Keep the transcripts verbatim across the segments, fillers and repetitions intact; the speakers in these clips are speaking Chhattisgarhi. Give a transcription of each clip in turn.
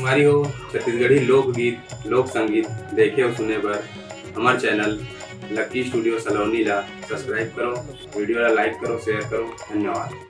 संगवारी हो, छत्तीसगढ़ी लोकगीत, लोक संगीत देखे अउ सुने बर हमर चैनल लक्की स्टूडियो सलोनी ला सब्सक्राइब करो, वीडियो ला लाइक करो, शेयर करो। धन्यवाद।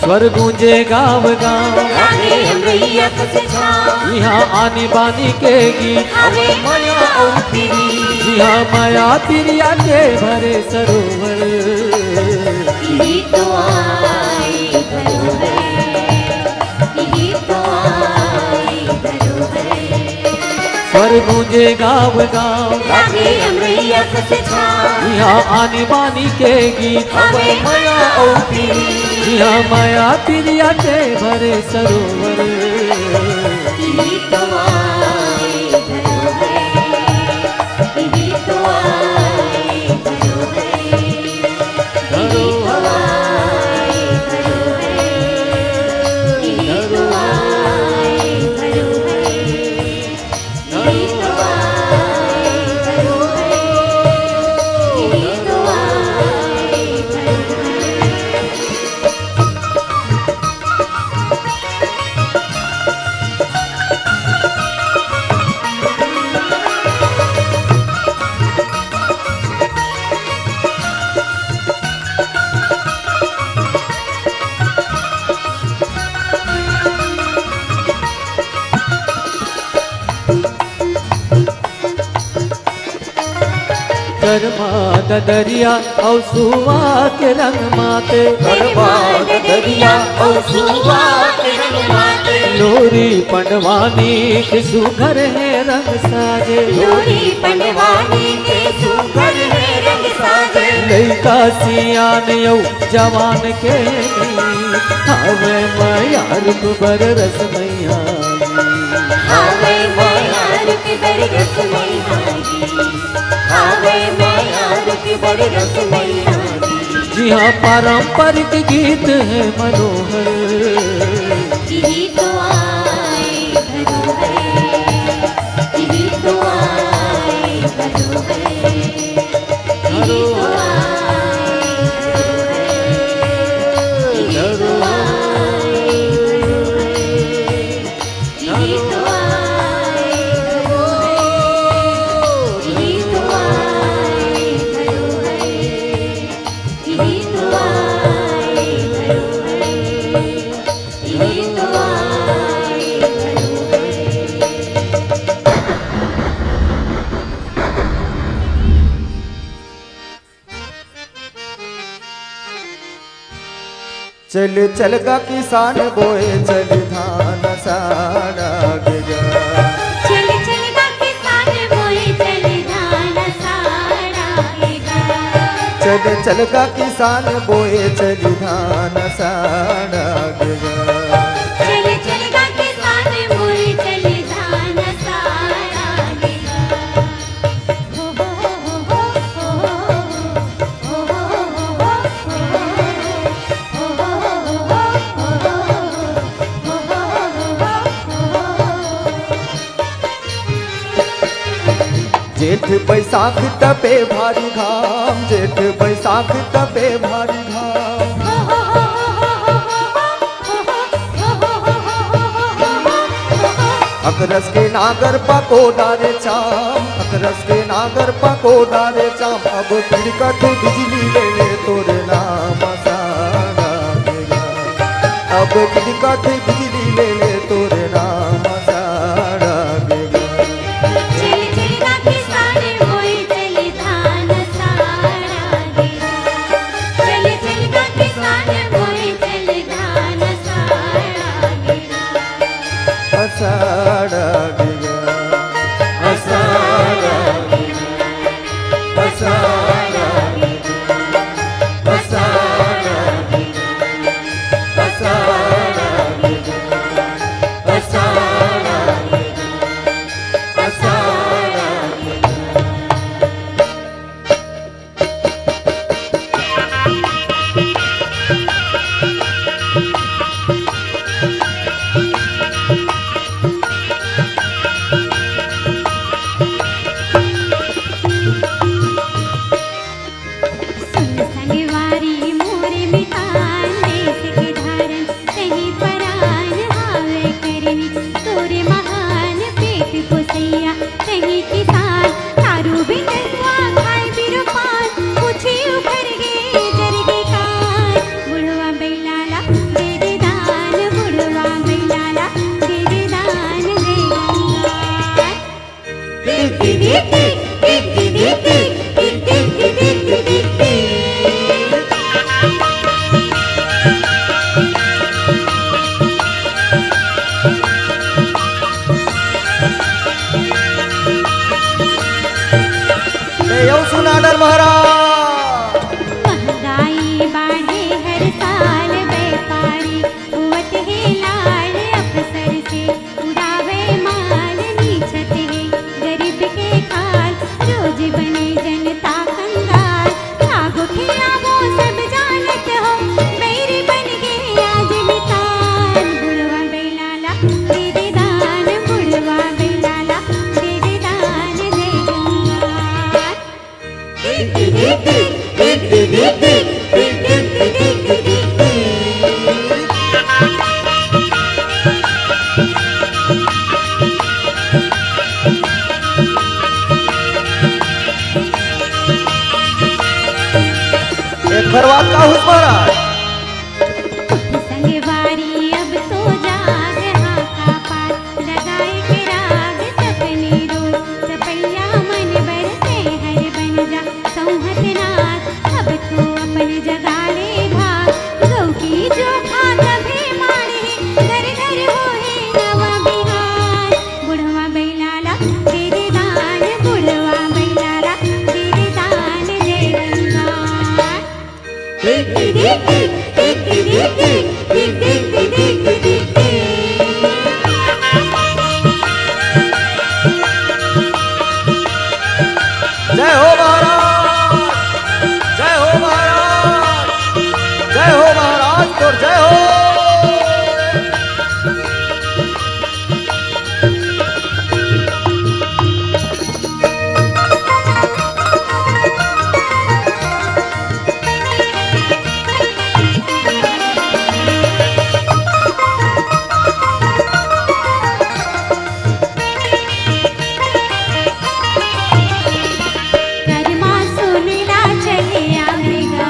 स्वर गूंजे गांव गांव, राधे अमरैया खुश छाँव। इहाँ आनी बानी के गीत, हवे मया अउ पीरी। इहाँ मया पिरिया के भरे सरोवर। इही तो आए धरोहर, इही तो आए धरोहर। स्वर गूंजे गांव गांव, राधे अमरैया खुश छाँव। इहाँ आनी बानी के गीत, हवे मया अउ पीरी। इहाँ मया पिरिया के भरे सरोवर। इही तो आए धरोहर, इही तो आए धरोहर, इही तो आए धरोहर, इही तो आए धरोहर। करमा ददरिया अउ सुवा के रंग माते। करमा ददरिया अउ सुवा के रंग माते। लोरी पंडवानी के सुघर हे रंग साजे। लोरी पंडवानी के सुघर हे रंग साजे। लइका सियान अउ जवान के नी, हवे मया रुख बर रस मइया। हवे मया रुख बर रस मइया। हवे मया रुख बर रस मइया। जिहाँ पारंपरिक गीत हे मनोहर। इही तो आए धरोहर, इही तो आए धरोहर। चल चल गा किसान बोए, चल धान साड़ा गे गा। चल चल गा किसान बोए, चल धान साड़ा गे गा। चल चल गा किसान बोए, चल धान साड़ा गे गा। चल चल गा किसान बोए, चल धान साड़ा गे गा। जेठ बैसाख तपे भारी घाम, जेठ बैसाख तपे भारी घाम। अकरस के नागर पको डारे चाम, अकरस के नागर पको डारे चाम। अब किड़कत बिजली ले ले तोरे नाम साड़ा गे गा। अब किड़कत बिजली ले ले तोरे नाम साड़ा गे गा। चल चल गा किसान बोए, चल धान साड़ा गे गा। चल चल गा किसान बोए, चल धान साड़ा गे गा। साड़ा गे गा, राहुल महाराज। संगवारी अब तो जाग हाका पार, लगाए के राग सपनी रोज, सपैया मन बर ते हर बन जा, सौहत नाथ अब तो अपन जगा ले भाग, गौ की जोखा तभे माड़े, घर घर होहे नवा बिहान, बुढ़वा बैला ला दे दे दान, बुढ़वा बैला ला दे दे दान, जय गंगा। जय हो महाराज, जय हो महाराज, जय हो महाराज, तोर जय हो। करमा सुनेला चले आवेगा,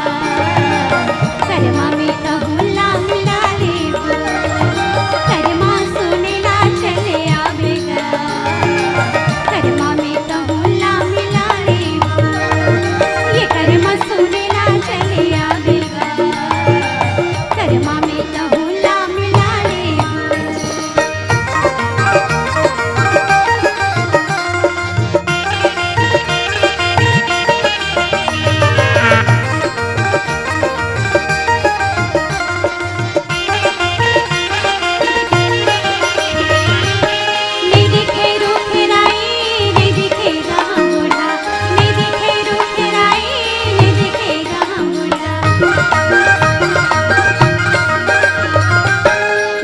करमा में कहूँ ला मिला लेबो, करमा सुनेला चले आवेगा, करमा में कहूँ ला मिला लेबो, ये करमा सुनेला चले आवेगा, करमा में कहूँ ला मिला लेबो। नहीं दिखे रूख राई, नहीं दिखे गाम बूढ़ा, नहीं दिखे रूख राई, नहीं दिखे गाम बूढ़ा।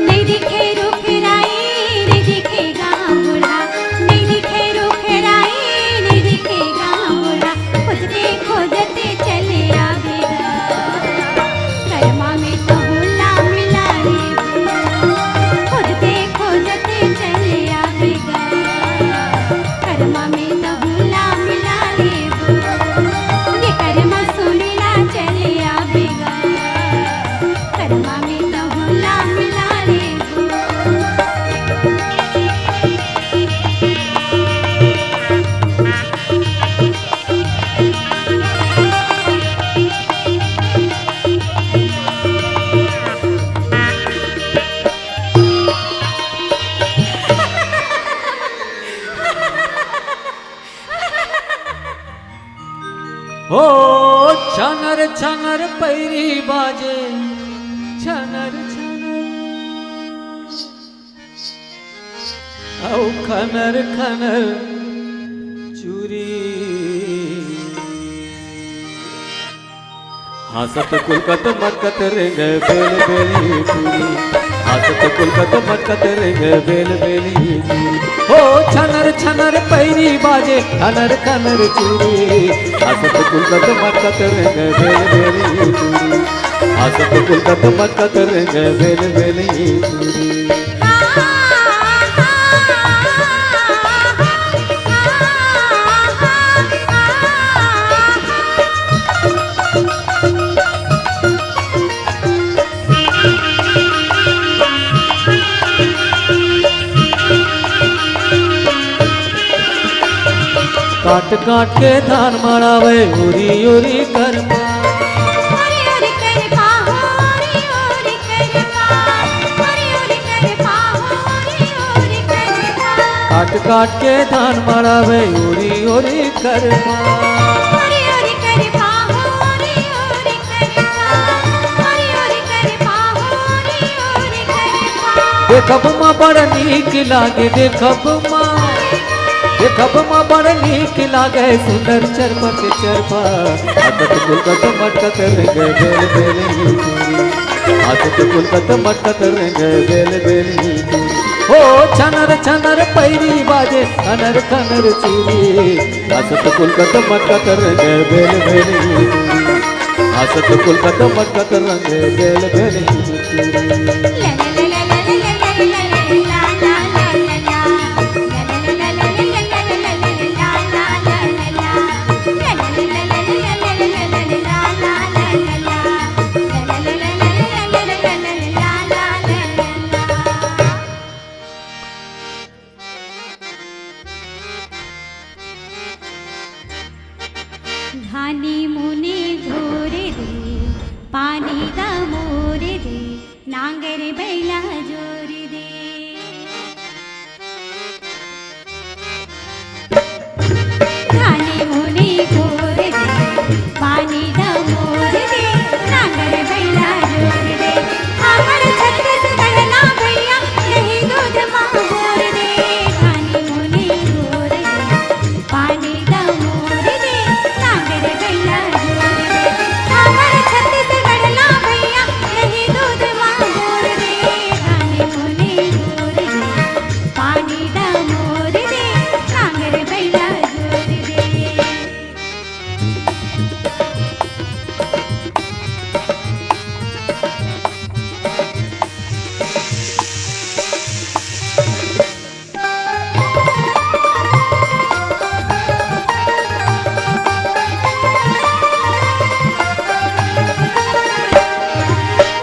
नहीं दिखे रूख राई, नहीं दिखे गाम बूढ़ा, नहीं दिखे रूख राई, नहीं दिखे गाम बूढ़ा। खोजते खोजते चले आवेगा, करमा में कहूँ ला मिला लेबो। खोजते खोजते चले आवेगा, करमा में कहूँ ला मिला लेबो। ये करमा सुनेला चले आवेगा, करमा में कहूँ ला मिला लेबो। हो छनर छनर पैरी बाजे, छनर छनर। अउ खनर खनर चूरी। हाँसत कुलकत मटकत रेंगे बेल बेली टूरी। हाँसत कुलकत मटकत रेंगे बेल बेली टूरी। हो छनर छनर पैरी बाजे खनर खनर चूरी। हाँसत कुलकत मटकत रेंगे बेल बेली टूरी। हाँसत कुलकत मटकत रेंगे बेल बेली टूरी। काट काट के धान मड़ावे उरी उरी करमा। उरी उरी करमा, उरी उरी करमा, उरी उरी करमा, उरी उरी करमा। काट काट के धान मड़ावे उरी उरी करमा। उरी उरी करमा, उरी उरी करमा, उरी उरी करमा, उरी उरी करमा। देखब मा बड़ नीक लागे, देखब मा, देखब मा बड़ नीक लागे, सुंदर चरपा के चरपा। हाँसत कुलकत मटकत रेंगे बेल बेली टूरी। हाँसत कुलकत मटकत रेंगे बेल बेली टूरी। हो छनर छनर पैरी बाजे, खनर खनर चूरी। हाँसत कुलकत मटकत रेंगे बेल बेली टूरी। हाँसत कुलकत मटकत रेंगे बेल बेली टूरी। पानी दा मोर दे, नांगर बैला जोर दे। धानी मुनी गोर दे, पानी दा मोर दे, नांगर बैला जोर दे। हमर छत्तीसगढ़ ना भैया, दही दूध मा गोर दे। धानी मुनी गोर दे, पानी दा मोर दे, नांगर बैला जोर दे। हमर छत्तीसगढ़ ना भैया, दही दूध मा गोर दे। धानी मुनी गोर दे, पानी दा मोर दे, नांगर बैला जोर दे।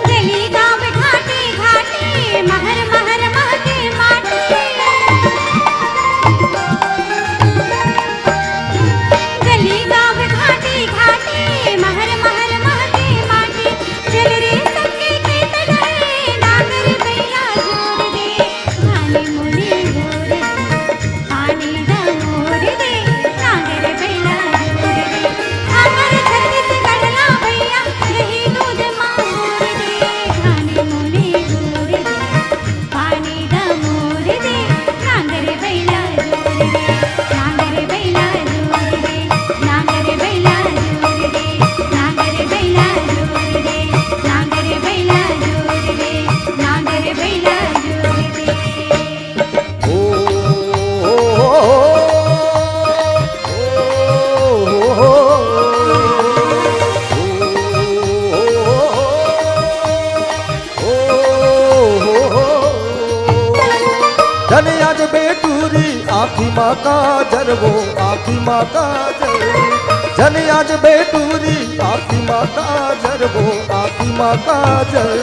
गली गांव घाटी घाटी, महर महर महके माटी। गली गांव घाटी घाटी, महर महर महके माटी। चल रे संगे खेत डहरे, नांगर बैला जोर दे। धानी मुनी गोर दे, पानी दा मोर दे, नांगर बैला जोर दे। हमर छत्तीसगढ़ ला भैया, दही दूध मा गोर दे। धानी मुनी गोर दे, पानी दा मोर दे, नांगर बैला जोर दे। नांगर बैला जोर दे, नांगर बैला जोर दे, नांगर बैला जोर दे, नांगर बैला जोर दे, नांगर बैला जोर दे। ओ, ओ, ओ, ओ, ओ, ओ, ओ, ओ, ओ, ओ, ओ, ओ। धन आज बेटूरी आँखी मा काजर वो, आँखी मा काजर। धन आज बेटूरी आँखी मा काजर वो, आँखी मा काजर।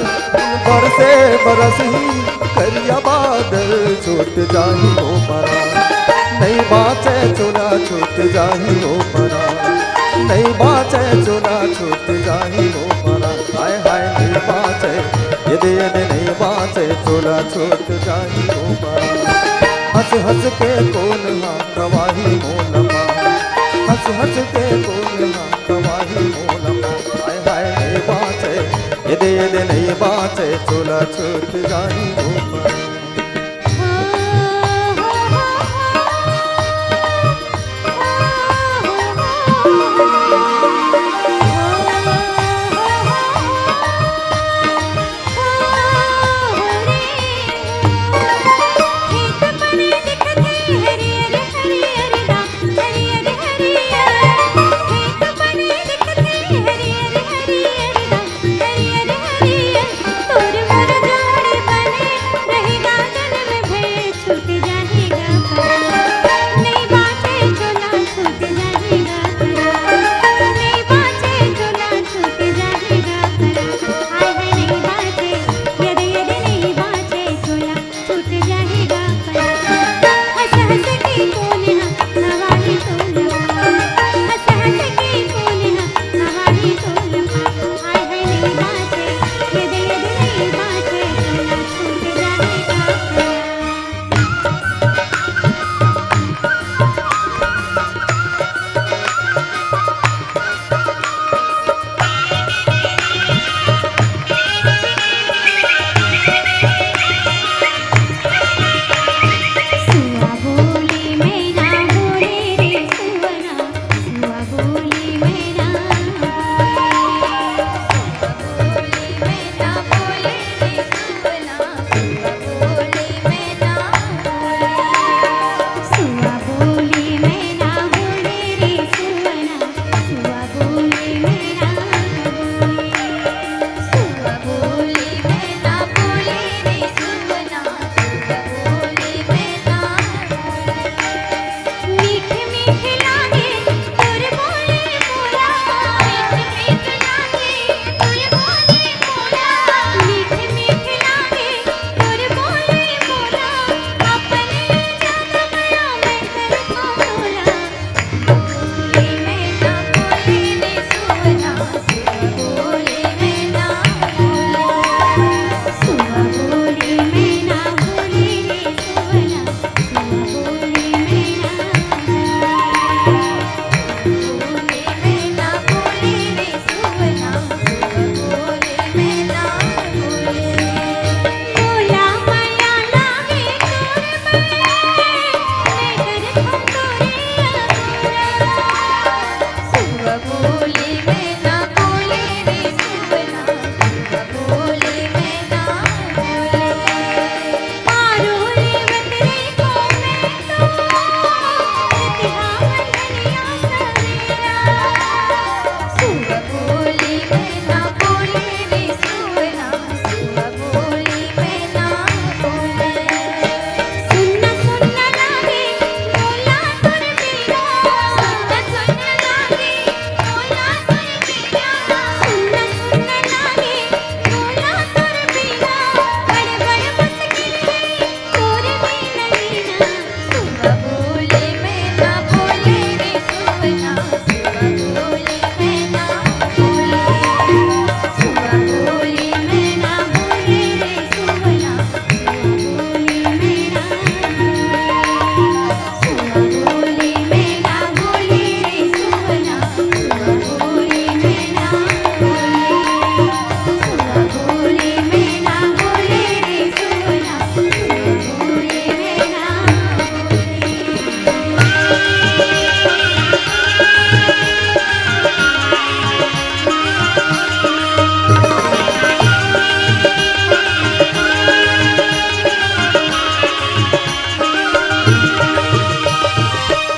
बरसे बरस ही करिया बादल, छूट जाही ओ परा। नइ बाँचे चोला, छूट जाही ओ परा। नइ बाँचे चोला, छूट जाही ओ परा। हाय हाय नइ बाँचे, ये दे ये दे नइ बाँचे चोला, छूट जाही ओ परा। हँस हँस के कोन हा खवाही मोला पा। हँस हँस के कोन हा खवाही मोला पा। हाय हाय नइ बाँचे, ये दे ये दे नइ बाँचे चोला, छूट जाही ओ परा।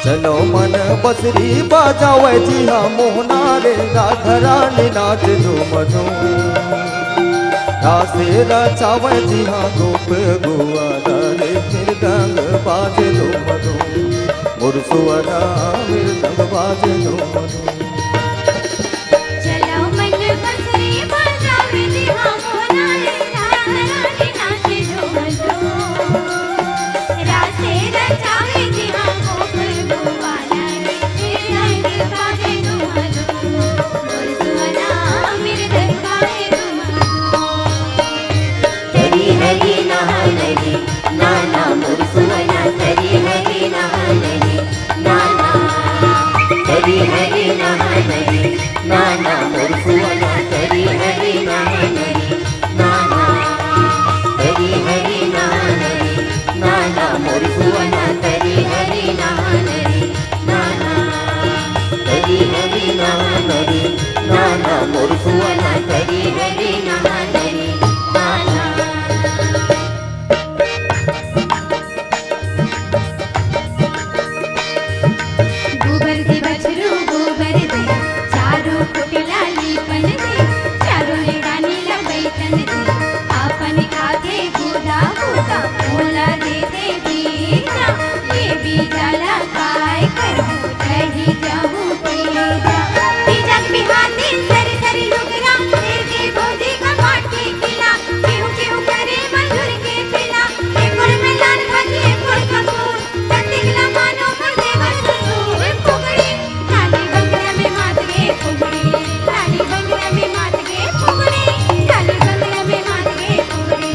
चलो मन बसरी बजावे जी हाँ मोहना रे, राधा रानी नाच झूम झूम। रासे रचावे जी हाँ गोप गुआरा रे, मृदंग बाजे झूम झूम। मोर सुअना मृदंग बाजे झूम झूम। चलो मन बसरी बजावे जी हाँ मोहना रे, राधा रानी नाच झूम झूम। रासे रचावे जी हाँ गोप गुआरा रे, मृदंग बाजे झूम झूम। मोर सुअना मृदंग बाजे झूम झूम। तरी हरी नहानरी नाना मोर सुअना, तरी हरी नहानरी नाना। तरी हरी नहानरी नाना मोर सुअना, तरी हरी नहानरी नाना। तरी हरी नहानरी नाना मोर सुअना, तरी हरी नहानरी नाना। तरी हरी नहानरी नाना मोर सुअना, तरी हरी नहानरी नाना। गोबर दे बछरू गोबर दे, चारों कोट लाली पन दे, चारों ले रानी ला बैठन दे, आपन खाके गोदा गोदा मोला दे दे बीजा, ये बीजा ला काय करहूँ, रही जाहूँ तीजा। तीजा के बिहान दिन सरी सरी लुगरा, दे दे भौजी का पाट के किला, केहू केहू करे मजूर के पिला, एकोर में लाल भाजी, एकोर कपूर, कतिक ला मानो मोर देवर ससुर। फुगड़ी, लाली बंगला में मात गे फुगड़ी, लाली बंगला में मात गे फुगड़ी, लाली बंगला में मात गे फुगड़ी,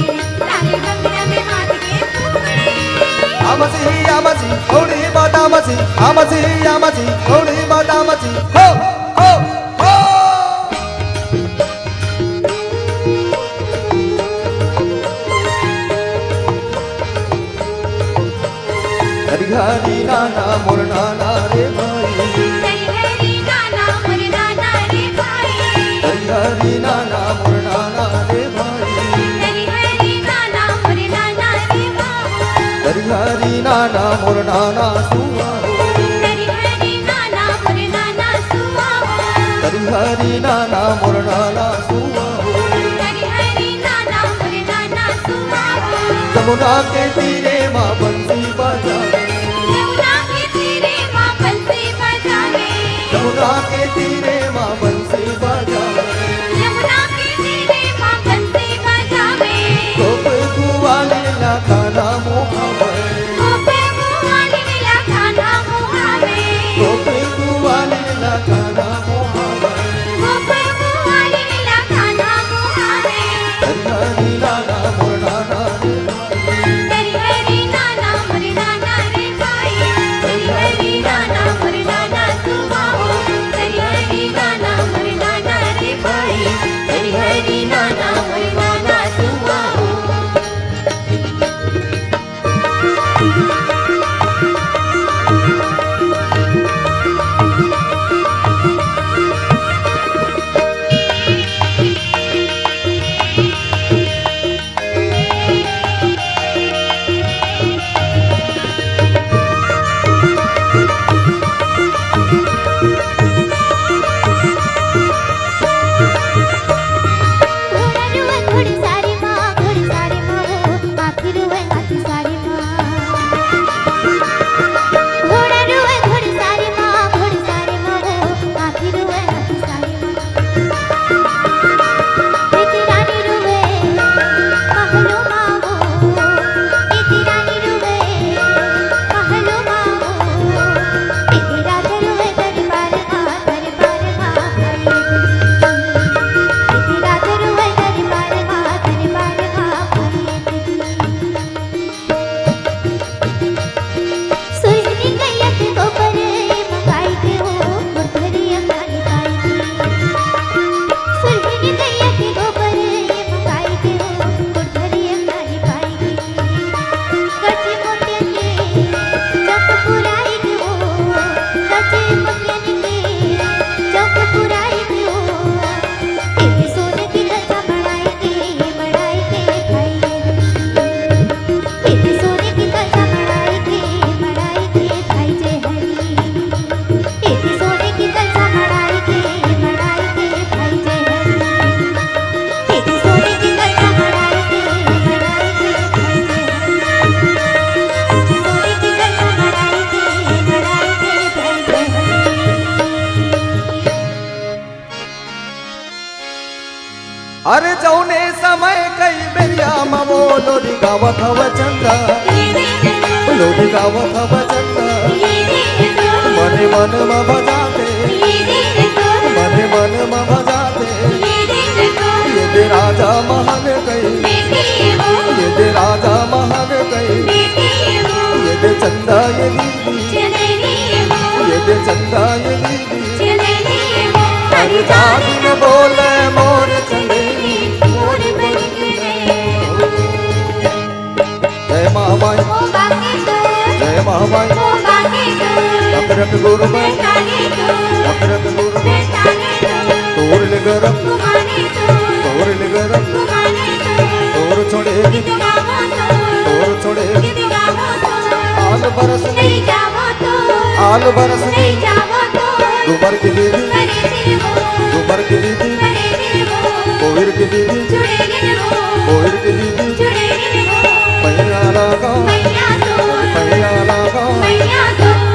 लाली बंगला में मात गे फुगड़ी। आमसी, आमसी, औड़ी बात आमसी, आमसी, आमसी, औड़ी बात आमसी, हो, हो, हो। हरी हरी नाना मोर नाना रे भाई। हरी हरी नाना मोर नाना रे भाई। हरी हरी नाना मोर नाना रे भाई। हरी हरी नाना मोर नाना रे बाबू। हरी हरी नाना मोर नाना सुआ हो। हरी हरी नाना मोर नाना सुआ हो। हरी हरी नाना मोर नाना सुआ हो। हरी हरी नाना मोर नाना सुआ हो। जमुना के तीरे माँ बंसी बजावे। जमुना के तीरे माँ बंसी बजावे। जमुना के तीरे माँ बंसी बजावे। यमुना के तीरे माँ बंसी बजावे। गोप गुआली ला गाना मोहावे। गोप गुआली ला गाना मोहावे। गोप गुआली ला गाना मोहावे। गोप गुआली ला गाना मोहावे। हरी हरी नाना मोर नाना रे। हरी हरी नाना मोर नाना रे भाई। हरी हरी नाना मोर नाना सुआ हो। हरी ए समय कई बेरिया म वो लोरी गावत हवय चंदा, लोरी गावत हवय चंदा, मने मन म बजाथे, मने मन म बजाथे। ये दे राजा महल कई, ये दे राजा महल कई, ये दे चंदा ये दीदी, ये दे चंदा ये दीदी। अरे जानी न बोले मोर चंदेरी, मोर बन के। जय महामाई, जय महामाई। रख रख गुरु में, रख रख गुरु में। तोर ले गरम, तोर ले गरम। तोर छोड़े, तोर छोड़े। आल बरस नहीं, आल बरस नहीं। डूबर की दीदी, डूबर की दीदी, कोविर की दीदी, कोविर की दीदी। पैया लागा, पैया लागा।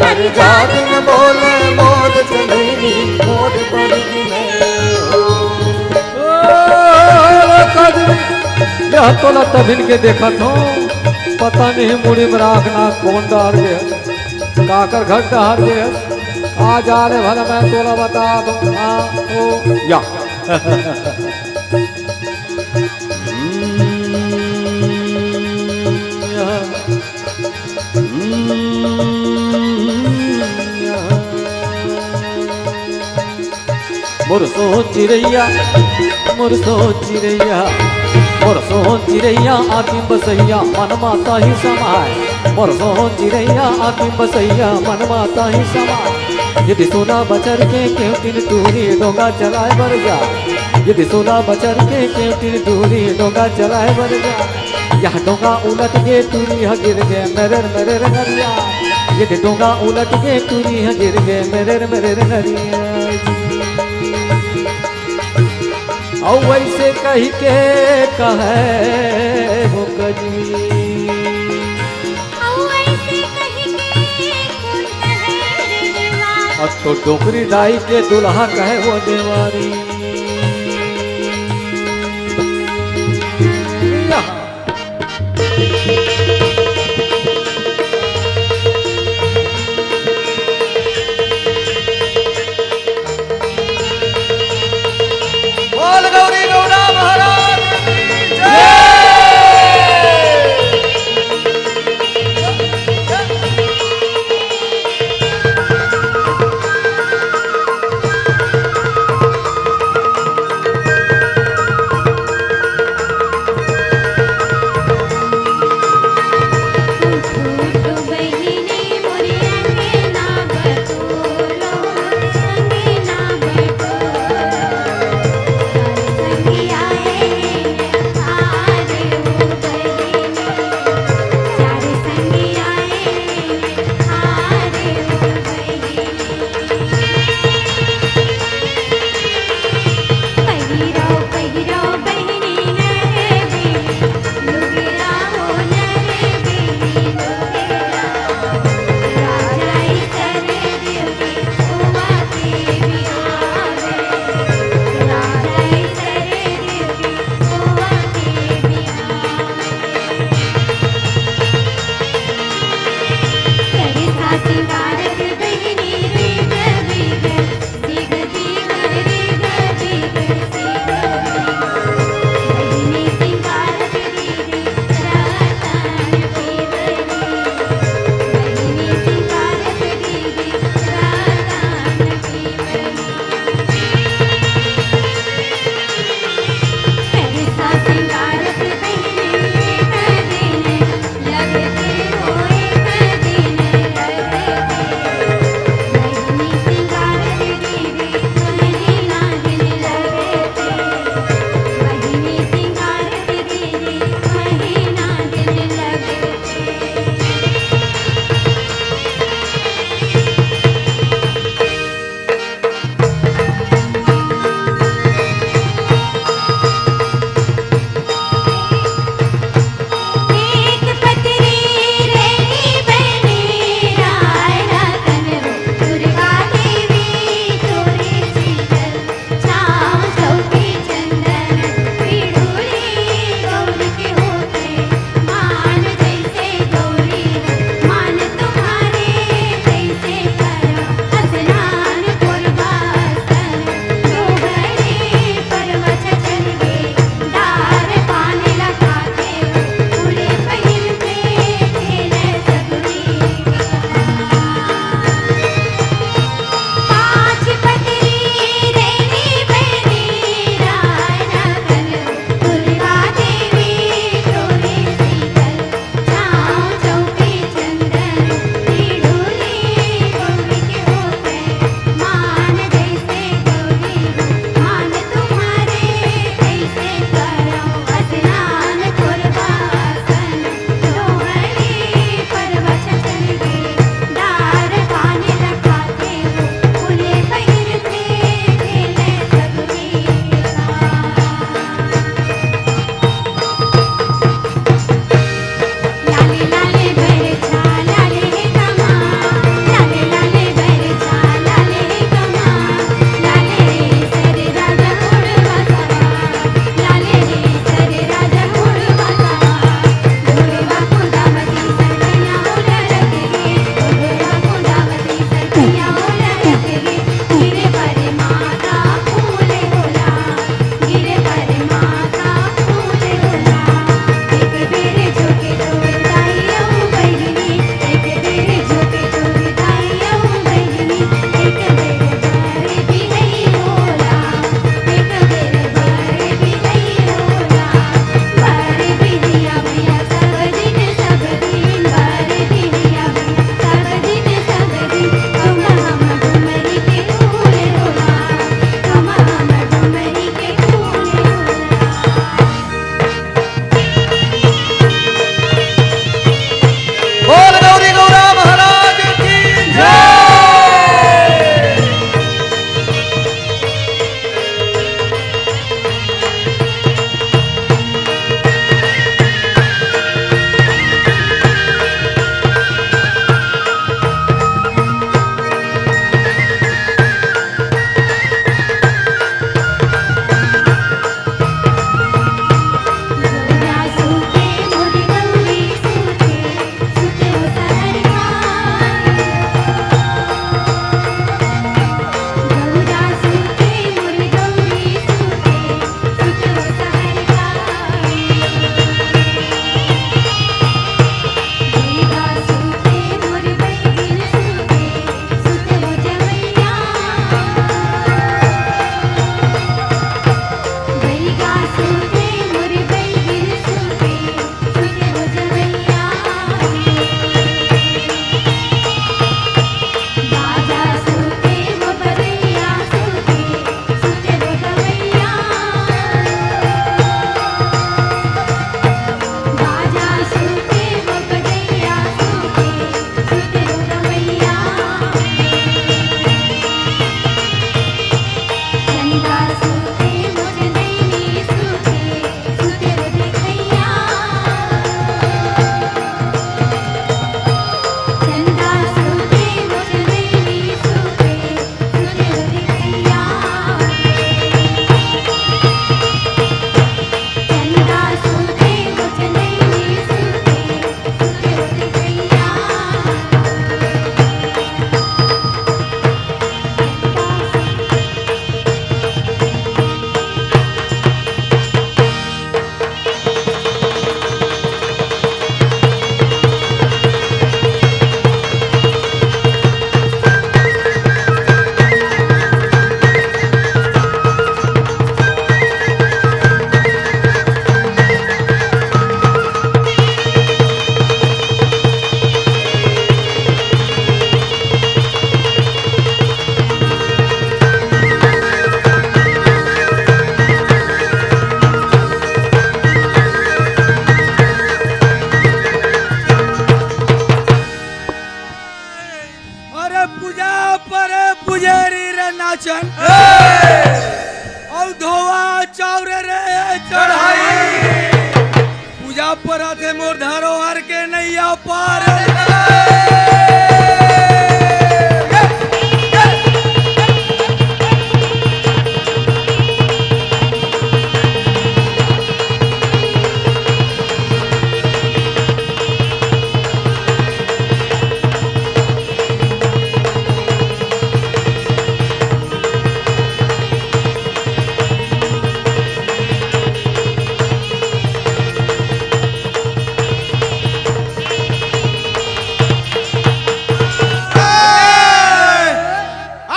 अरे जानी न बोले मोर चंदेरी, मोर बन के। ओ, काजल, यह तोला तभिन के देखत हंव, पता नहीं मुड़ी में राख ना कोन डार गे, काकर घर डार गे। आ जा रे भला मैं तोला बता दूं। हाँ, ओ, या। हम्म, या। मोर सोन चिरैया, मोर सोन चिरैया, मोर सोन चिरैया, आतिम बसैया, मन माता ही समाय। मोर सोन चिरैया, आतिम बसैया, मन माता ही समाय। यदि सोला बछर के केवटिन टूरी डोंगा चलाय बर जा, यदि सोला बछर के केवटिन टूरी डोंगा चलाय बर जा, यह डोंगा उलट गे, टूरी ह गिर गे, मेरेर मेरेर नरिया। ये दे डोंगा उलट गे, टूरी ह गिर गे, मेरेर मेरेर नरिया। अउ वैसे कहि के कहे हो कजरी। अउ वैसे कहि के कोन कहे रे देवा। अब तो डोकरी दाई के दुल्हा कहे वो देवारी। बोल गौरी गौरा महाराज की जय।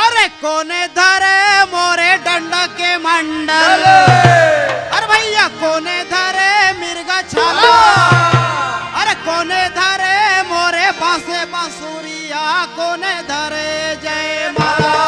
अरे कोने धरे मोरे डंडा के मंडल। अरे भैया कोने धरे मिर्गा छाला। अरे कोने धरे मोरे बांसे बांसुरिया, कोने धरे जय माला।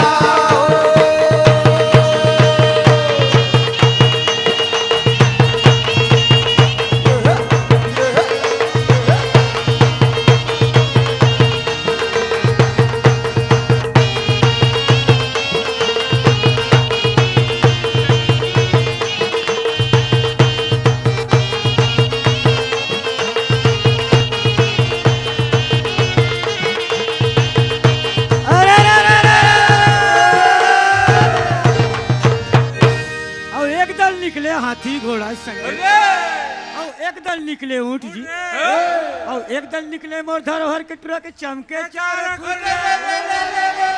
अरे, अरे, अरे, अरे, अरे। अउ एक दल निकले हाथी घोड़ा संगे। अउ एक दल निकले ऊंट जी। अउ एक दल निकले मोर धरोहर के टुरा के चमके चार। अरे, अरे, अरे, अरे, अरे, अरे।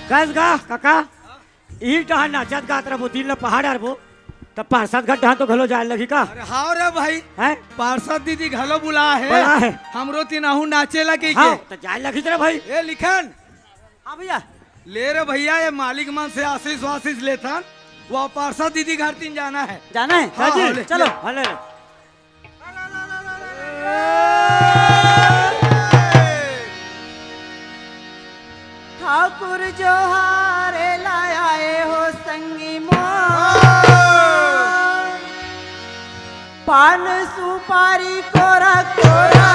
कस गा, काका। ई डहर नाचत गात रबो, दिन ल पहाड़ आरबो, त पार्षद घर डहर तो घलो जाए लगही का? अरे, हाव रे भाई। हैं? पार्षद दीदी घलो बुला हे। बुला हे। हमरो तिनाहू नाचे लगी हाँ, के। त जाए लगही रे भाई। ए, लिखन। हाँ भैया। ले रे भैया, ये मालिक मन से आशीष वाशीष लेथन। वो पार्षद दीदी घर तीन जाना है। जाना है? हाँ, हाँ, ले, चलो। ले। हाँ, ले, ले। ठाकुर जोहार लाए हो संगी मोर, पान सुपारी कोरा कोरा।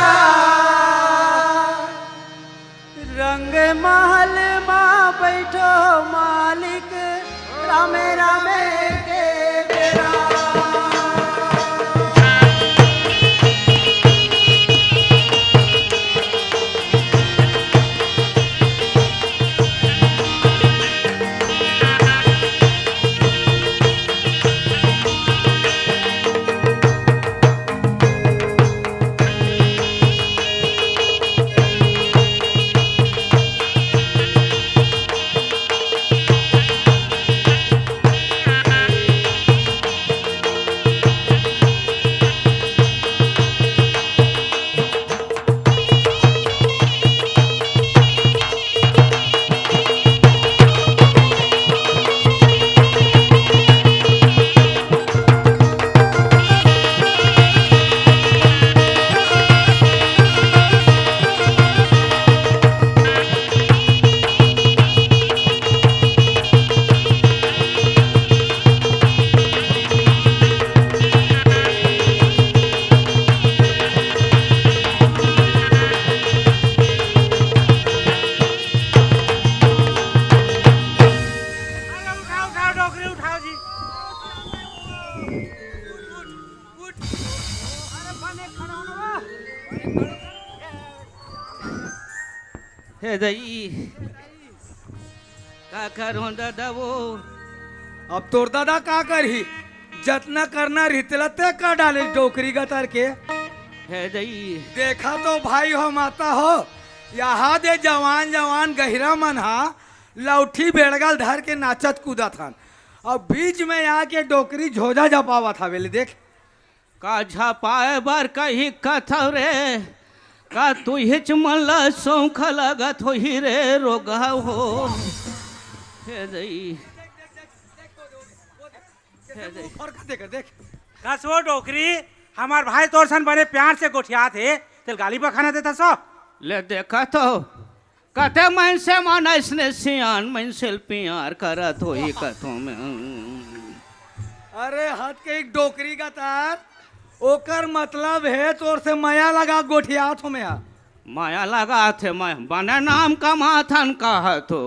रंग महल मा बैठो मालिक, रामे रामे के बेरा। उठाओ, उठाओ, डोकरी उठाओ जी। उठ, उठ, उठ। अरे बने खड़ा हो ना। हे दई, का करों दादा वो? अब तोर दादा का करही? जतना करना रहिस तेला ते कर डाले डोकरी गतर के। हे दई। देखा तो भाई हो, माता हो, यहाँ दे जवान जवान गहिरा मन हा लौठी बेड़गल धर के नाचत कूदत हन। अब बीच में आके डोकरी झोझा झपावत हवे ले देख। का झपाए बर कही कथव रे? का तुहिच मन ला सौंख लगत होही रे रोगहा हो? हे दई। हे दई। ऊपर का देख, देख। कस वो डोकरी, हमार भाई तोर सन बड़े प्यार से गोठियात हे, तेल गाली बखाना देता सो। ले देखा तो, कते मनसे मन अइसने सियान मनसे ल प्यार करत होही कथों में। अरे हद के एक डोकरी का तार, ओकर मतलब हे तोर से मया लगा गोठियात हो मैं हा। मया लगात हे मैं, बने नाम कमाथन कहत हो।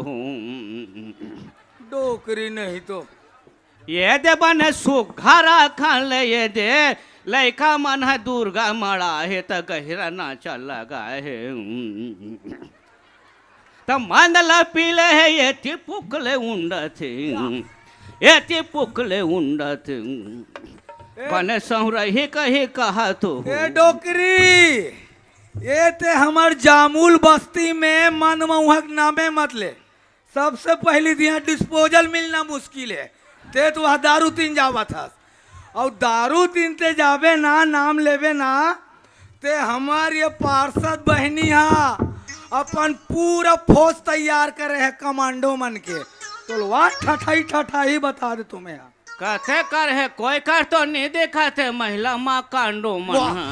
डोकरी नहीं तो। ये दे बने सुग्घर अखन ले ये दे, लइका मन ह दुर्गा मड़ा हे त गहिरा नाचा लगा हे। त मंद ल पीले हे, ये ती पुकले उंडत हे, ये ती पुकले उंडत हे। ए बने सहुरही कही कहत हो। ए डोकरी, ये ते हमर जामुल बस्ती में मन मउहक नामे मत ले। सबसे पहली तो यहाँ डिस्पोजल मिलना मुश्किल हे। ते तो वह दारू तीन जावत हस। अउ दारू तीन ते जाबे ना, नाम लेबे ना, ते हमार ये पार्षद बहिनी हा अपन पूरा फौज तैयार करे हे कमांडो मन के। तो लो, वाह, ठठाई ठठाई बता दे तुम्हें हा। कथे कर हे, कोई कर तो नहीं देखा थे महिला माँ कांडो मन वाह। हा।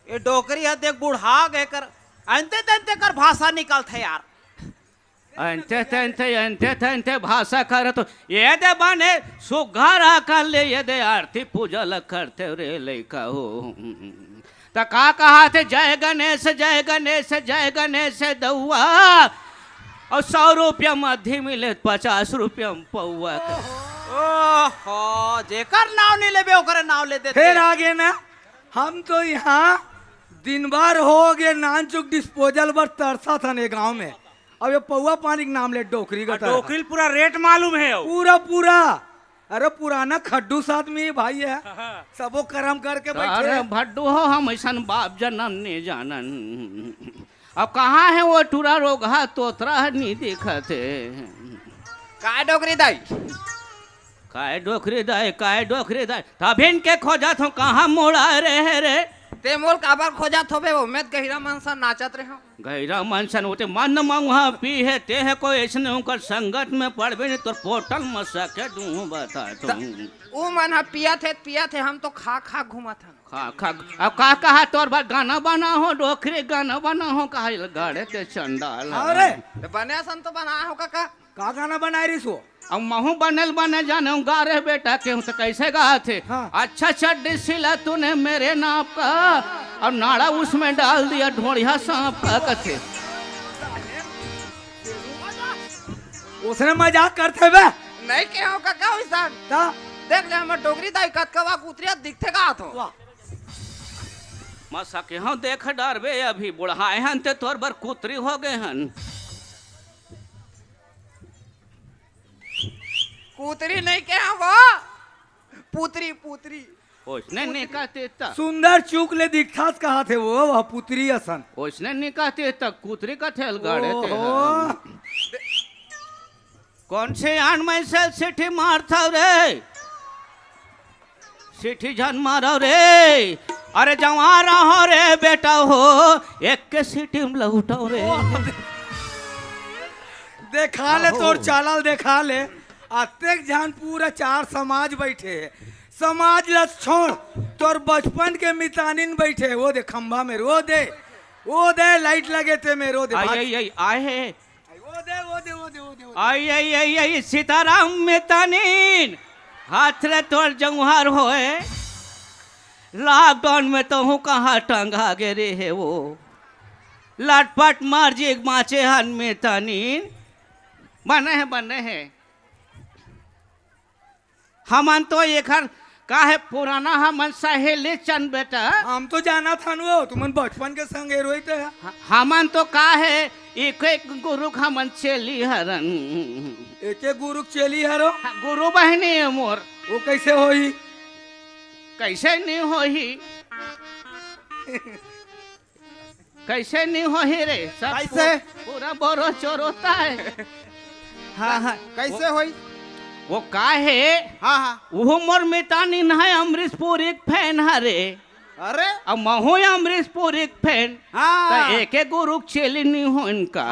ये डोकरी ह देख बुढ़ा गे कर, अंते तंते कर भाषा निकलथे यार। अंते तंते, अंते तंते भाषा करत हो। ये दे बने सुग्घर अकन ले, ये दे आरती पूजा ल करथे रे लइका हो। त का कहाथे, जय गणेश, जय गणेश, जय गणेश दउआ। अउ सौ रुपया मध्य मिले, पचास रुपया म पउआ के। ओहो, जेकर नाव नहीं लेबे, ओकरे नाव ले देथे। फिर आगे ना, हम तो यहाँ दिन भर हो गे, नानचुक डिस्पोजल बर तरसत हन ये गांव में। अब ये पौवा पानी के नाम ले डोकरी का आ, तरह। डोकरी ल पूरा रेट मालूम हे अउ। पूरा, पूरा। अरे पुराना खड्डूस आदमी भाई हे। हाँ। सबो करम करके बइठे अरे हे। भड्डू हो, हम अइसन बाप जनम नहीं जानन। अब कहाँ हे वो टूरा रोगहा तोतरा ह नहीं दिखत हे। काय डोकरी दाई? काय डोकरी दाई, काय डोकरी दाई? तभिन के खोजत हो, कहाँ मुड़ा रे हे रे? ते मोल काबर खोजत होबे? वो मैं त गहिरा मन सन नाचत रहे हो। गहिरा मन सन होते मन मउहा पी हे, ते हे कोई अइसने उनकर संगत में पड़बे नहीं, तोर पोटल म सके दूँ बता त तुम। उ मन ह पियत हे, पियत हे, हम तो खा खा घूमत हन। खा खा, अब का कहा तोर बर गाना बना हो, डोकरी गाना बना हो, कहा ये गाड़े ते चंडाल। अरे। त बने असन तो बनाए हो काका। का गाना बनाए रहिस वो? अब महूँ बने ल बने जाने हूँ, गा रे बेटा, केहू त कइसे गाथे? हाँ। अच्छा चड्डी सिला तूने मेरे नाप का, और नाड़ा उसमें डाल दिया ढोड़िया सांप का, कथे। उसने मजाक करथे बे। नहीं केहो काका वइसन। त? देख ले हमर डोकरी दाई कतका वा कुतरिया दिखथे गात हो। वाह। मसा केहो देख डरबे, अभी बुढ़ाए हन ते तोर बर कुतरी हो गे हन। कुतरी नहीं केहो वो, पुतरी, पुतरी। ओइसने नहीं कहते त। सुंदर चूक ले दिखथस कहत हे वो, वह पुतरी असन। ओइसने नहीं कहते त कुतरी कथे ल गाड़े ते ओहो। हन। कौन से आन में से सिटी मारथव रे? सिटी झन मारव रे। अरे जवान रहो रे बेटा हो, एक के सिटी में लहुटव रे। देखा ले आहो। तोर चालल देखा ले। अतेक झन पूरा चार समाज बइठे हे। समाज ल छोड़, तोर बचपन के मितानिन बइठे हे। वो दे खंभा में, वो दे, वो दे लाइट लगे ते में, वो दे आई, भाग। आई, आई, आए हे। वो दे, वो दे, वो दे, वो दे, वो दे। आई, आई, आई, आई, सीताराम मितानिन, हाथ ले तोर जंगहार होए। लॉकडाउन में तहूँ कहाँ टंगा गे रे हे वो। लटपट मार जी बाँचे हन मितानिन। बने हे, बने हे। हमन तो एखर का हे पुराना हमन सहेली चन बेटा। हम तो जानत हन वो, तुमन बचपन के संग ए रोहित हे। ह-, हमन तो का हे एक एक गुरु के हमन चेली हरन। एक एक गुरु के चेली हरो? हाँ, गुरु बहिनी हे मोर। वो कइसे होही? कइसे नहीं होही? कइसे नहीं होही रे? सब कैसे? पू-, पूरा बोरो चोर होता है। हाँ, हाँ। कैसे वो, होई? वो का हे? हाँ, हाँ। वो मोर मितानिन हे, अमरीश पुरी के फैन हरे। अरे? अब महू अमरीश पुरी के fan। हाँ। त एके गुरु के चेली नी होन का?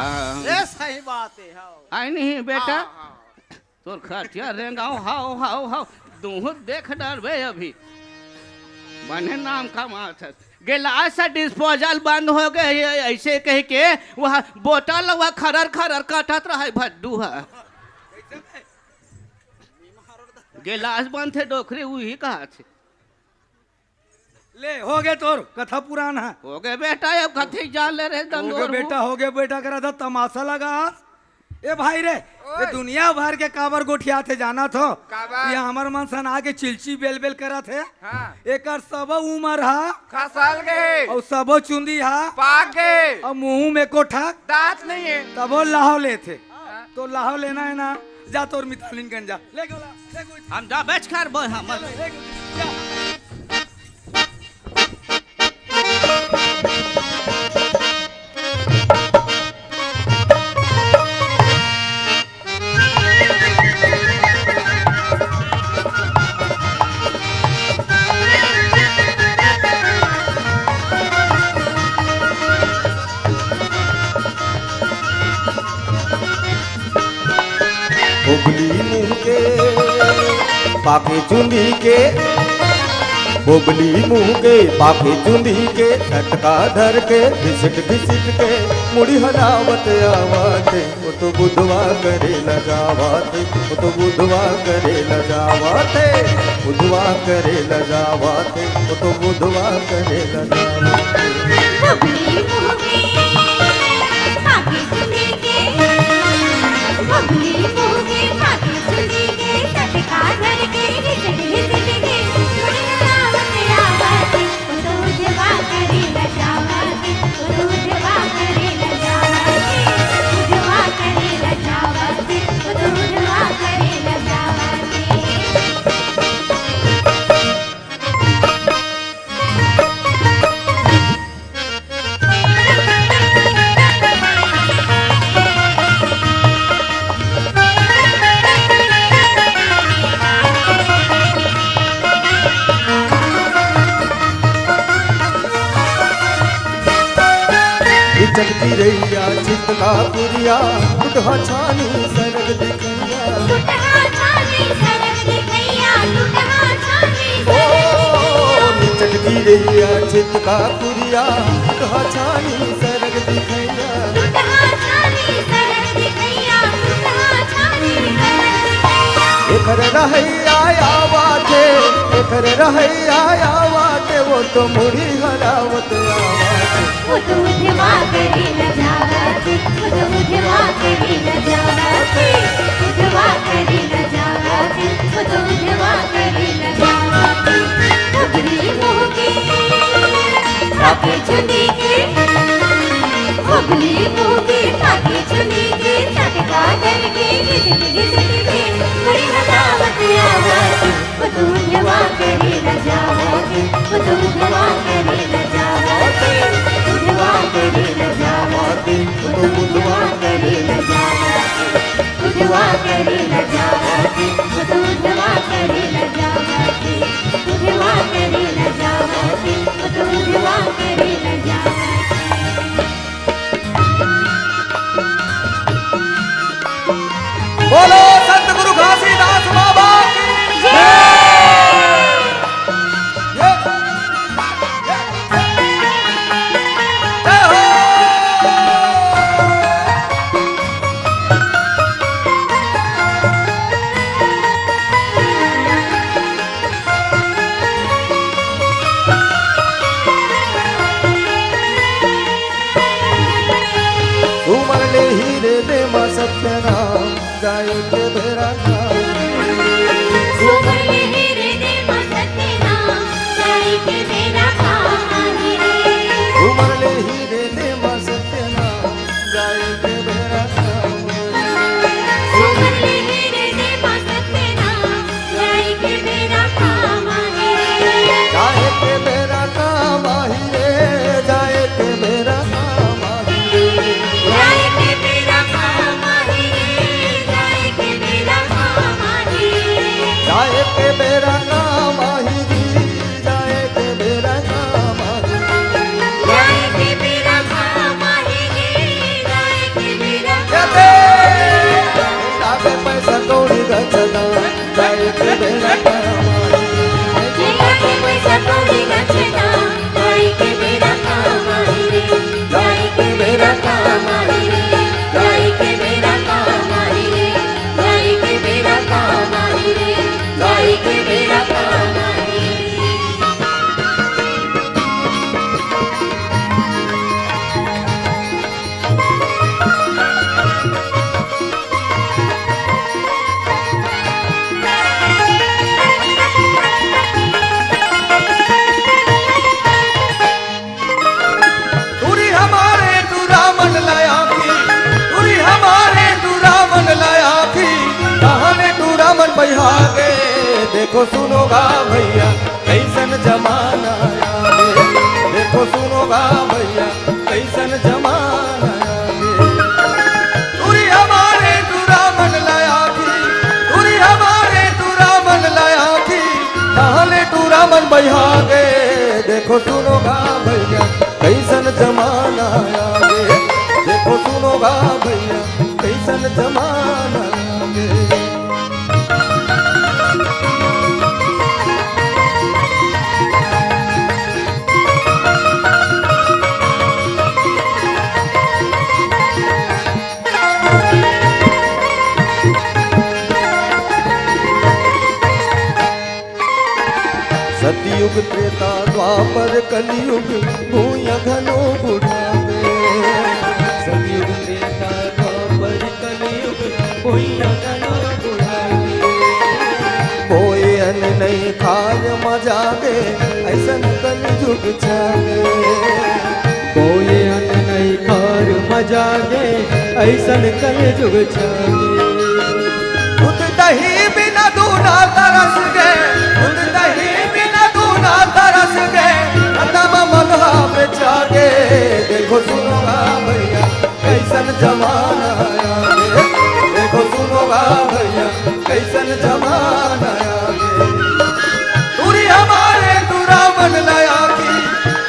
ए, सही बात हे, हाँ। आय नहीं बेटा? हाँ, हाँ। तोर खटिया रेंगाव, हाव, हाव, हाव। दूहू देख डरबे अभी। बने नाम कमात हस। गिलास से disposal बंद हो गए, ये ऐसे कह के वह बोतल वह खरर खरर काटत रहे भड्डू ह। गिलास बंद थे डोकरी, उही कहा थे। ले, हो गे तोर कथा पुरान ह। हो गे बेटा, अब कथे जान ले रे हो गे दंदोर बेटा, हूँ। हो गे बेटा, करा था तमाशा लगा। ए भाई रे, ये ओए। दुनिया भर के काबर गोठियाथे जानत हो? काबर? ये हमर मन सन आके चिलची बेल बेल करत हे। हाँ। एकर सबो उमर ह। खसल गे। अउ सबो चुंदी ह। पाक गे। अउ मुंह में कोठा। दांत नहीं हे। तबो लाहव लेथे। हाँ। तो लाहव लेना हे ना, जा तोर मितालिन कन जा। ले गोला, ले गोला। हम जाबेच करबो, हम। ले गोला, जा। बोबली मुंह के पाके चुंदी के, बोबली मुंह के पाके चुंदी के, झटका धर के घिसट घिसट के मुड़ी हलावत आवत हे। वो तो बुधवा करे ल जावत हे, वो तो बुधवा करे ल जावत हे, बुधवा करे ल जावत हे, वो तो बुधवा करे ल जावत हे। बबली मुंह के पाके चुंदी के, बबली मुंह के पाके चुंदी के, सटका धर के घिसट घिसट के, मुड़ी हलावत आवत हे, वो तो बुधवा करे ल जावत हे, वो तो बुधवा करे ल जावत हे, बुधवा करे ल जावत हे, वो तो बुधवा करे ल जावत हे। इचक चिरैया चितका पुरिया, टुटहा छानी सरग दिखैया। टुटहा छानी सरग दिखैया, टुटहा छानी ओ, सरग दिखैया। इचक चिरैया चितका पुरिया, टुटहा छानी सरग दिखैया। टुटहा छानी सरग दिखैया, टुटहा छानी सरग दिखैया। एखर रहैया आवत हे, एखर रहैया आवत हे, वो तो मुड़ी हलावत आवत हे। वो तो बुधवा करे ल जावत हे, वो तो बुधवा करे ल जावत हे, बुधवा करे ल जावत हे, वो तो बुधवा करे ल जावत हे। बबली मुंह के पाके चुंदी के, बबली मुंह के पाके चुंदी के, सटका धर के घिसट घिसट के, मुड़ी हलावत आवत हे। वो तो बुधवा करे ल जावत हे, वो तो बुधवा करे ल जावत हे, बुधवा करे ल जावत हे, वो तो बुधवा करे ल जावत हे, बुधवा करे ल जावत हे, वो तो बुधवा करे ल जावत हे, बुधवा करे ल जावत हे, वो तो बुधवा करे ल जावत हे। बोलो सतगुरु घासीदास बाबा की जय। जय। जय हो। उमर ले ही रे दे मा सत्यनाम, जाए के बेरा काम। उमर ले ही रे दे मा सत्यनाम, जाए के बेरा काम आही रे। उमर ले ही रे दे मा सत्यनाम, जाए के बेरा काम आही रे। उमर ले ही रे दे मा सत्यनाम, जाए के बेरा काम आही रे। जाए के बेरा काम आही रे, जाए के बेरा काम आही रे। जाए के बेरा काम आही रे, जाए के देखो सुनो गा भैया, कइसन जमाना आगे। देखो सुनो गा भैया, कइसन जमाना आगे। टूरी हमारे टूरा मन लाया थी, टूरी हमारे टूरा मन लाया थी, ताहले टूरा मन बइहा गे। देखो सुनो गा भैया, कइसन जमाना आगे। देखो सुनो गा भैया, कइसन जमाना आगे। सतयुग त्रेता द्वापर कलयुग भुइयां घलो बुढ़ागे। सतयुग त्रेता द्वापर कलयुग भुइयां घलो बुढ़ागे। बोए अन्न नइ खार म जागे, अइसन कलयुग छागे। बोए अन्न नइ खार म जागे, अइसन कलयुग छागे। दूध दही बिना दूना तरस गे, दूध दही बिना दूना तरस गे, अतम मगहा में जागे। देखो सुनो गा भैया, कइसन जमाना आगे। देखो सुनो गा भैया, कइसन जमाना आगे। टूरी हमारे टूरा मन लाया थी,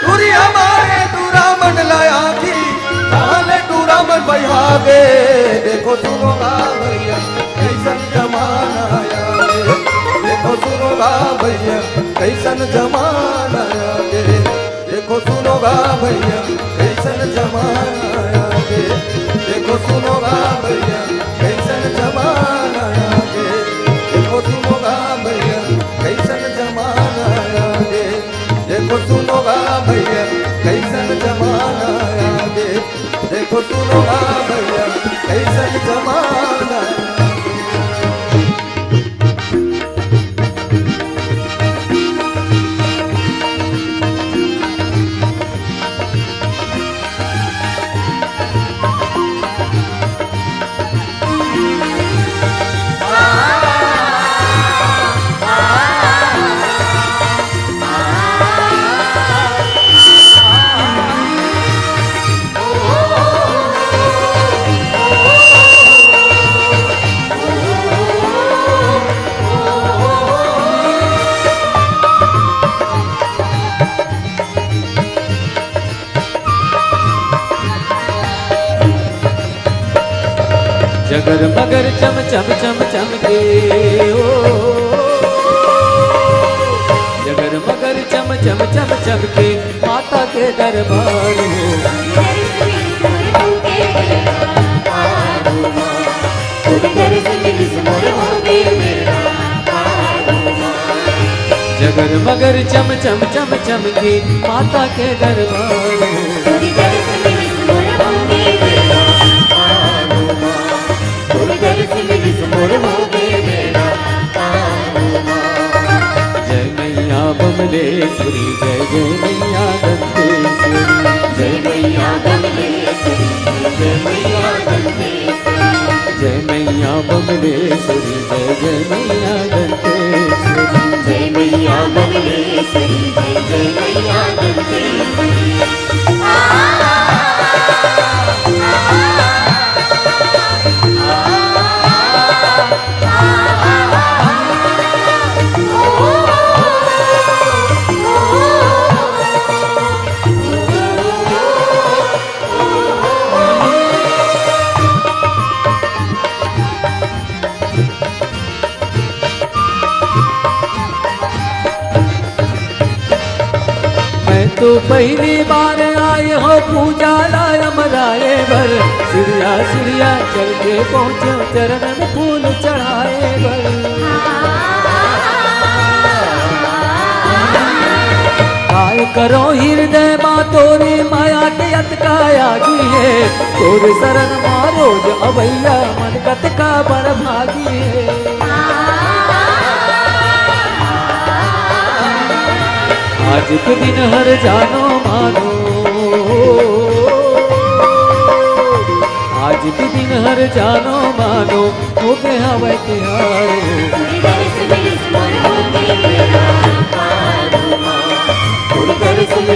टूरी हमारे टूरा मन लाया थी, ताहले टूरा मन बइहा गे। देखो सुनो गा भैया, कइसन जमाना आगे। देखो सुनो गा भैया, कइसन जमाना आगे। देखो सुनो गा भैया, कइसन जमाना आगे। देखो सुनो गा भैया, कइसन जमाना आगे। देखो सुनो गा भैया, कइसन जमाना आगे। देखो सुनो गा भैया, कइसन जमाना आगे। देखो सुनो गा भैया, कइसन जमाना आगे। जगर मगर चम चम चम चमके ओ, जगर मगर चम चम चम चमके माता के दरबार हो। जगर मगर चम चम चम चमके माता के दरबार हो। जय मैया बमलेश्वरी, जय जय मैया दंतेश्वरी। जय मैया बमलेश्वरी, जय जय मैया दंतेश्वरी। जय मैया बमलेश्वरी, जय जय मैया दंतेश्वरी। जय मैया बमलेश्वरी, जय जय मैया दंतेश्वरी। मैं तो पहली बार आए हो पूजा ला अमराए बर, सीढ़िया सीढ़िया चल के पहुँचो चरण में फूल चढ़ाए बर। काय करो हृदय मा तोरे माया के अतका आगी हे, तोरे शरण मा रोज अवैया मन कतका बड़ भागी हे। आज के दिन हर जानो मानो, आज के दिन हर जानो मानो, होगे हवय तिहार। जय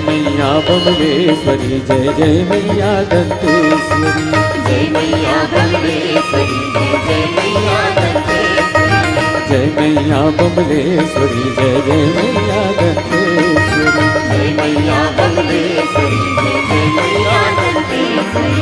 मैया बमलेश्वरी, जय जय मैया दंतेश्वरी। जय मैया बमलेश्वरी, जय जय मैया दंतेश्वरी। जय मैया बमलेश्वरी, जय जय मैया दंतेश्वरी। जय मैया बमलेश्वरी, जय जय मैया दंतेश्वरी।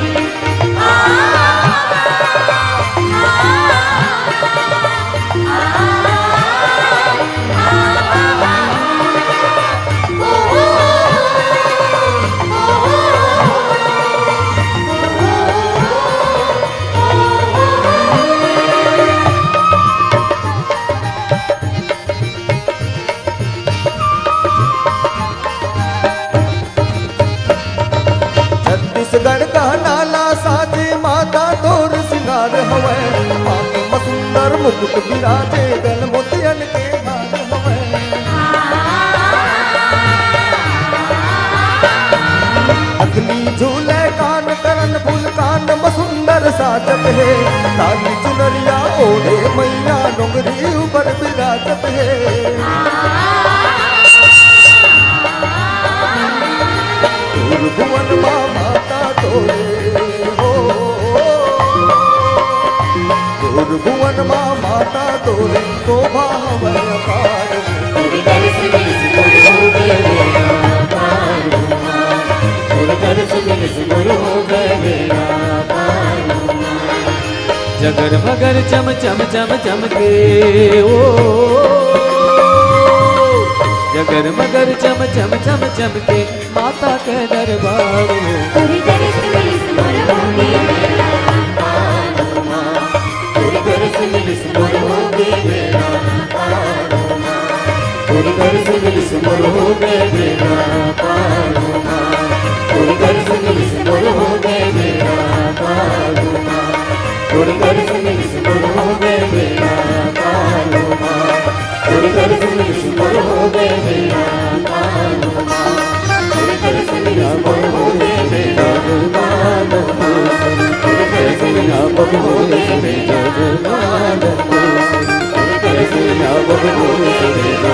छत्तीसगढ़ का नाला साजे माता तोर सिंगार हवय। मांग म सुंदर मुकुट बिराजे गल मोतियन के हार हवय। अखनी झूले कान करन फूल कान म सुंदर साजत हे। लाल चुनरिया ओढ़े मैया नोंगरी ऊपर बिराजत हे। त्रिभुवन मा माता तोरे हो, त्रिभुवन मा माता तोरे शोभा हवय अपार। तोरे दर्शन मिलिस मोर हो गए बेड़ा पार हो माँ। तोरे दर्शन मिलिस मोर हो गए बेड़ा पार हो माँ। जगर मगर चम चम चम चमके ओ, जगर मगर चम चम चम चमके माता के दरबार में। तोरे दर्शन मिलिस मोर हो गए बेड़ा पार हो माँ। तोरे दर्शन मिलिस मोर हो गए बेड़ा पार हो माँ। तोरे दर्शन मिलिस मोर हो गए बेड़ा पार हो माँ। तोरे दर्शन मिलिस मोर हो गए बेड़ा पार हो माँ। तोरे दर्शन मिलिस मोर हो गए बेड़ा पार हो माँ। तोरे दर्शन मिलिस मोर हो गए बेड़ा पार हो माँ। तोरे दर्शन मिलिस मोर हो गए बेड़ा पार हो माँ। तोरे दर्शन मिलिस मोर हो गए बेड़ा पार हो माँ। तोरे दर्शन मिलिस मोर हो गए बेड़ा